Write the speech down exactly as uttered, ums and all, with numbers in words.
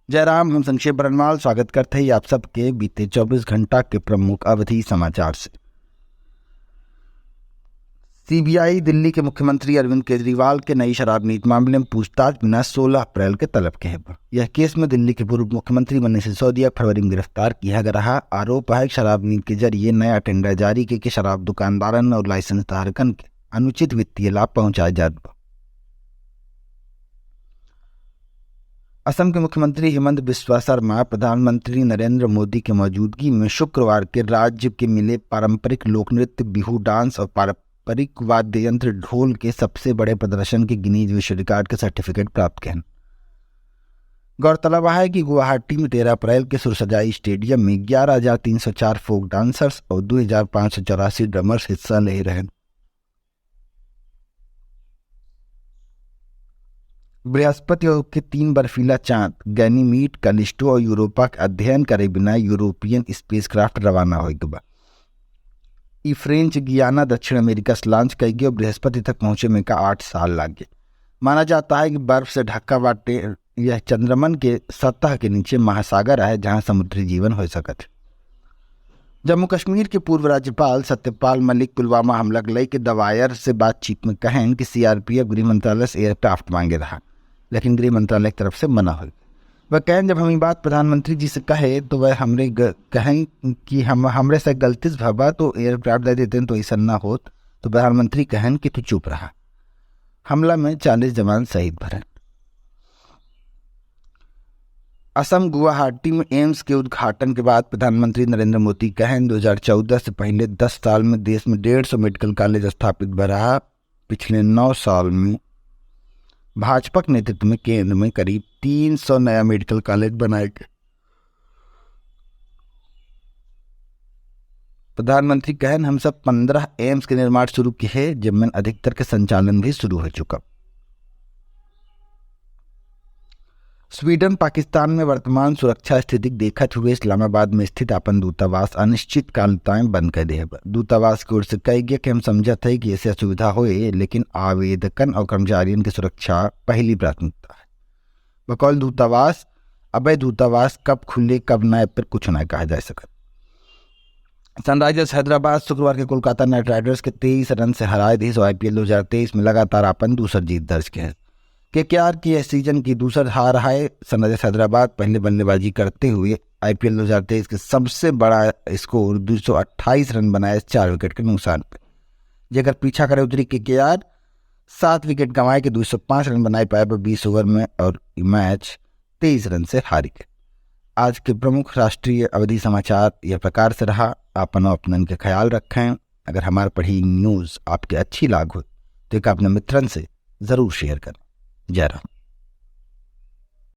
जय राम, हम संक्षेप बरनवाल स्वागत करते हैं आप सबके बीते चउबीस घंटा के प्रमुख अवधी समाचार से। सीबीआई दिल्ली के मुख्यमंत्री अरविंद केजरीवाल के नई शराब नीति मामले में पूछताछ बिना सोलह अप्रैल के तलब के है। यह केस में दिल्ली के पूर्व मुख्यमंत्री मनीष सिसोदिया के फरवरी में गिरफ्तार किया गया रहा। आरोप है कि शराब नीति के जरिए नया टेंडर जारी के, के शराब दुकानदारन और लाइसेंस धारकन के अनुचित वित्तीय लाभ पहुंचाए जात बा। असम के मुख्यमंत्री हिमंत बिस्वा सरमा प्रधानमंत्री नरेंद्र मोदी के मौजूदगी में शुक्रवार के राज्य के मिले पारंपरिक लोक नृत्य, बिहू डांस और पारंपरिक वाद्य यंत्र ढोल के सबसे बड़े प्रदर्शन के गिनीज विश्व रिकॉर्ड के सर्टिफिकेट प्राप्त करें। गौरतलब है कि गुवाहाटी में तेरह अप्रैल के सुरसजाई स्टेडियम में ग्यारह हजार तीन सौ चार फोक डांसर्स और दो हजार पाँच सौ चौरासी ड्रमर्स हिस्सा ले रहे। बृहस्पति और के तीन बर्फीला चांद गैनीमीड, कैलिस्टो और यूरोपा के अध्ययन करे बिना यूरोपियन स्पेसक्राफ्ट रवाना होइके बा। ई फ्रेंच गियाना दक्षिण अमेरिका से लॉन्च कई गई और बृहस्पति तक पहुंचे में का आठ साल लाग गए। माना जाता है कि बर्फ से ढका बाटे यह चंद्रमन के सतह के नीचे महासागर है, जहां समुद्री जीवन हो सकत है। जम्मू कश्मीर के पूर्व राज्यपाल सत्यपाल मलिक पुलवामा हमला के लेके दवायर से बातचीत में कहन कि सीआरपीएफ गृह मंत्रालय से एयरक्राफ्ट मांगे रहा, लेकिन गृह मंत्रालय की तरफ से मना हुई। वह कहन, जब हम ये बात प्रधानमंत्री जी से कहे तो वह हमरे ग-, कहन कि हम, हमरे से गलती से भवा तो एयरक्राफ्ट दे देते हैं, तो ऐसा ना होत। तो प्रधानमंत्री कहन कि तू चुप रहा। हमला में चालीस जवान शहीद भरन। असम गुवाहाटी में एम्स के उद्घाटन के बाद प्रधानमंत्री नरेंद्र मोदी कहन, दो हज़ार चौदह से पहले दस साल में देश में डेढ़ सौ मेडिकल कॉलेज स्थापित भरा। पिछले नौ साल में भाजपा के नेतृत्व में केंद्र में करीब तीन सौ नया मेडिकल कॉलेज बनाए गए। प्रधानमंत्री कहन, हम सब पन्द्रह एम्स के निर्माण शुरू किहे, जिनमें अधिकतर के संचालन भी शुरू हो चुका। स्वीडन पाकिस्तान में वर्तमान सुरक्षा स्थिति के देखत हुए इस्लामाबाद में स्थित अपन दूतावास अनिश्चितकाल ताईं बंद कर दिहे बा। दूतावास की ओर से कही गया कि हम समझत है कि ऐसी असुविधा होए, लेकिन आवेदकन और कर्मचारियन की सुरक्षा पहली प्राथमिकता है। बकौल दूतावास, अबे दूतावास कब खुले, कब ना, ए पर कुछ ना कहा जा सकत। सनराइजर्स हैदराबाद शुक्रवार के कोलकाता नाइट राइडर्स के तेईस रन से हराए दिस और आईपीएल दो हज़ार तेईस में लगातार अपन दूसर जीत दर्ज के है। केकेआर की यह सीजन की दूसर हार है। सनराइजर्स हैदराबाद पहले बल्लेबाजी करते हुए आईपीएल दो हज़ार तेईस के सबसे बड़ा स्कोर दो सौ अट्ठाईस रन बनाए चार विकेट के नुकसान पे, जेकर पीछा करे उतरी केकेआर। सात विकेट गंवाए के दो सौ पाँच रन बनाए पाए पर बीस ओवर में और मैच तेईस रन से हारी गए। आज के प्रमुख राष्ट्रीय अवधी समाचार यह प्रकार से रहा। आपन और अपनन के ख्याल रखें। अगर हमार पढ़ी न्यूज़ आपके अच्छी लाग हो तो एक अपने मित्रन से ज़रूर शेयर करें। जय राम।